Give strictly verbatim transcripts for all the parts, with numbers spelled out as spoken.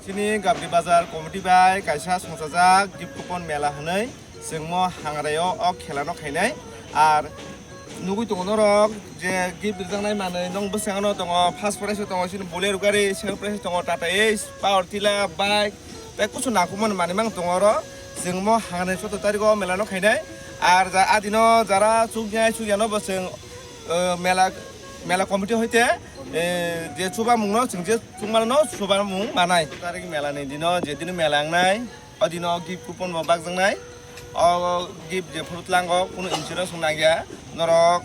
Chini Gabdi Bazar committee bai kaisa songchajak gift coupon mela hwnwi chwngmo hangraio o khelano khainai. Ar nugwi tongo norok je gift rijaknai manwi nong bwskango tongo, first prize o tongo chini Bolero gari, second prize o tongo Tata Ace, Power Tiller, bike, tei kusu nakumani manwi mang tongo oro. Chwngmo hangraini chwddo tariko o melano khainai. Ar ja adino jara chukya chukyano bo chwng, eh, mela, mela committee hoite, eh, je chubamungno chwng je chukmanano chubamung manai. Tarik melani dino je dino mela wngnai, o dino gift coupon bo bakjaknai. O gift je phuru tlango kunu insurance wng nangya. Norok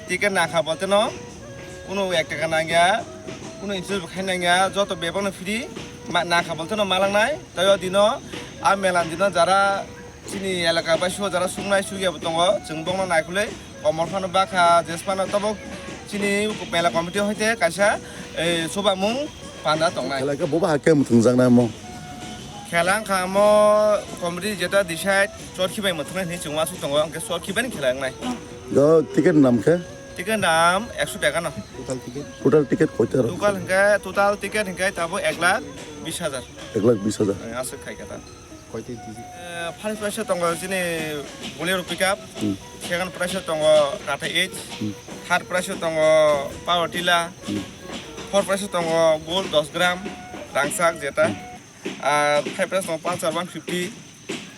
ticket nangkha bolteno kunu ek taka nangya, kunu insurance bo khai nangya, joto bebakno free ma-, nangkha bolteno malangnai. Tei o dino a melani dino jara chini elaka bai suo jara suknai sukya bo tongo, chwng bokno naikolwi komor phano bakha jes phano tobo chini mela committee hoite kaisa, eh, chubamung panda tongnai. Khelai khe bo bahai khe mwthangjaknai mo? Khela wngkha mo committee jeta decide chorkhi bai mwthangnai hinwi chwng uansuk tongo, hwnkhe chorkhi bai ni khela wngnai. Do ticket nam khe? Ticket nam ekso taka no. Total ticket? Total ticket koita rw? Total hwnkhe, total ticket hwnkhe tabuk ek lakh bis hajar. Ek lakh bis hajar. Eh, aswk khai khe ta. Koita tiji? Eh, first prize o tongo chini Bolero pickup. Hmm. Second prize o tongo Tata Ace. Hmm. Third prize o tongo Power Tiller. Hmm. Fourth prize o tongo gold dos gram rangchak jeta. Hmm. Ar five prize tongo Pulsar one fifty,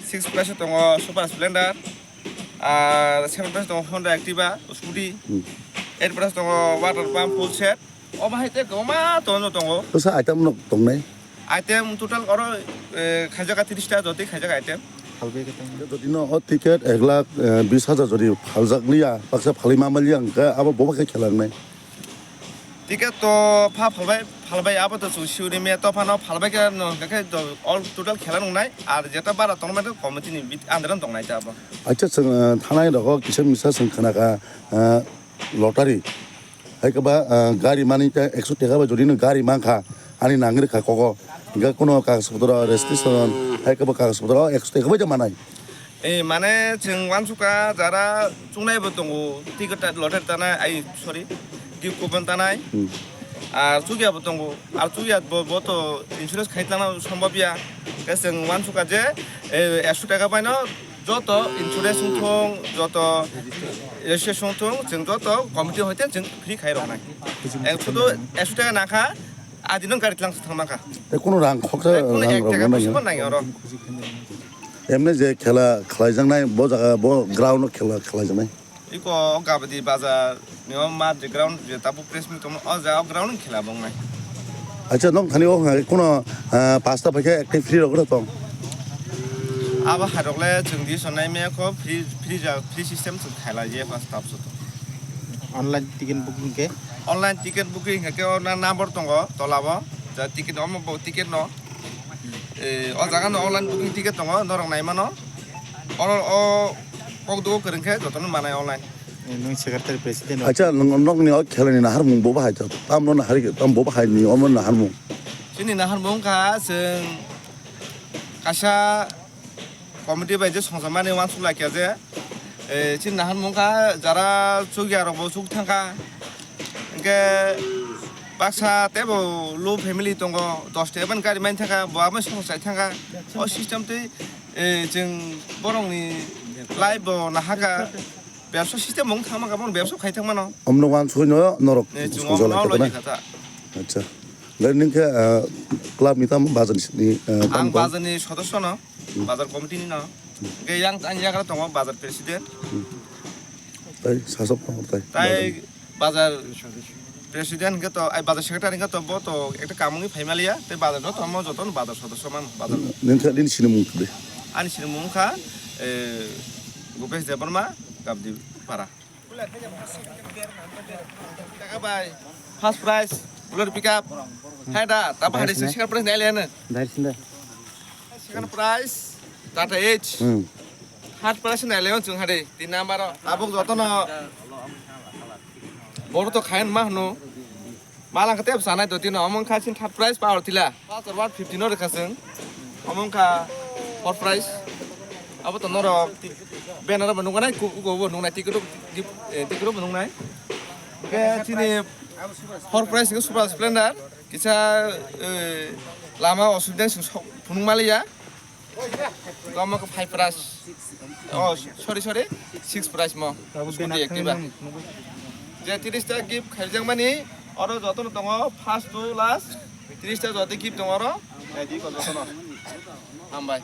six prize tongo Super Splendor, ar seven prize tongo Honda Activa scooty, Hmm. eight prize tongo water pump full set. O bahai tei kwbangma tongo tongo. Bwsa item no tongnai? Item total oro, eh, khaijaka tris ta jotoi khaijak item. Halbai khe tamo. Jodi no o ticket ek lakh, eh, bis hajar jodi phaljak liya, baksa phalwi ma maliya hwnkhe abo boba khe khela wngnai. Ticket to pha phalbai, phalbai abo to chwng suri me to phano phalbai khe no hwnkhe to all total khela nungnai, ar jeta bara tongmani committee ni bit-, under o tongnai ta abo. Acha chwng, eh, thanai rogo kisa misa chwng khna kha, eh, lottery. Hai khe ba, eh, gari mani ta ekso taka bai jodi no gari mankha, ani nangri kha kogo. Hwnkhe kuno kagoz potro registration, hai khe ba kagoz potro ekso taka bai ta manai. Eh, mane chwng uansukha jara chuknai bo tongo, ticket ta lottery tanai, ai, sorry, gift coupon tanai. Hmm. Ar chukya bo tongo, ar chukya bo, bo to insurance khai tlangna sombab ya. Khe chwng uansukha je, eh, ekso taka bai no joto insurance wng thung, joto registration wng thung, chwng joto committee hoite chwng free khai roknai. Eh, sudu ekso taka nangkha, adi no gari tlang thang mankha. Tei kuno rang khoksa, tei kuno rang ek taka rok poisa bo nangya oro. Emne je khela khlaijaknai, bo jaga, bo ground o khela khlaijaknai. Iko o Gabdi bazar ni o mat je ground je tabuk press meet tongmo, o jaga o ground ni khela bo wngnai. Acha, nong thani o hwnga kuno, ah, pasta phaikhe ektai free rok tong. Abo hai rok le chwng di sonai me kho free, free ja, free system chwng khailai je pasta bwswk. Online ticket booking khe? Online ticket booking khe o na number tongo tola o. Ja ticket omo bo ticket no. Eh, o jaga no online booking ticket tongo, norok nai mano. Oro o kok dugo kwrwng khe jotono manai online. Eh, nwng secretary president. Acha, nwng, nokni o khelani naharmung bo bahai to. Tamno nahari, tam bo bahai ni omo naharmung. Chini naharmung kha chwng kaisa committee bai je songjakmani uansuk laikha je, eh, chini naharmung kha jara chukya rok bo chuk thangkha. Hwnkhe baksa teibo low family tongo, dos taka bani gari mani thangkha, bo abo song chai thangkha. O system tei, eh, chwng borokni life bo nahakha, bebsa system wng thangma kha, bono bebsa khai thangmano. Omno uansukno norok Eh, chwng songcha omno laikha logi na? Kha ta. Acha. Gari ningkhe, ah, club ni tamo bazar ni, ah, tamo Ang tamo? Bazar ni sodosyo no, bazar committee ni no. Hwnkhe yang, ang yagra tongo bazar president. Tai sasok tongo tai. Tai bazar president hwnkhe to, ai bazar secretary hwnkhe to bo to ekta kamungni phaimaliya, tei bazar joto omo joto no bazar sodosyo mano, bazar. Nini kha, nini sinimung de? Ani sinimung wngkha, eh, Bhupesh Debbarma, Gabdi Para. Taka bai, first prize, Bolero pickup. Hai da, tabo hai se second prize nai le ano. Dai sinda. Second prize, Tata H. Hmm. Third prize nai le chwng hade, tin number o. Tabuk joto no. Boro to khayan ma hwno. Malang kate sanai to tino, omong kha sin third prize Power Tiller. Pastor one fifty no rwkha chwng. Omong kha fourth prize. Abo to norok banner bo nuknai, ku-, ugo bo nuknai, ticket o, eh, ticket o bo nuknai. Ke chini four prize ke Super Splendor kisa, eh, lama osubida sing phunuk maliya. Gama ke five prize. Oh, sorry, sorry. Six prize mo. Scooty Activa. Je tiris ta gift khaijak mani, oro joto no tongo first to last. Tiris ta joto gift tongo oro. Nai di ko joto no. Hambai.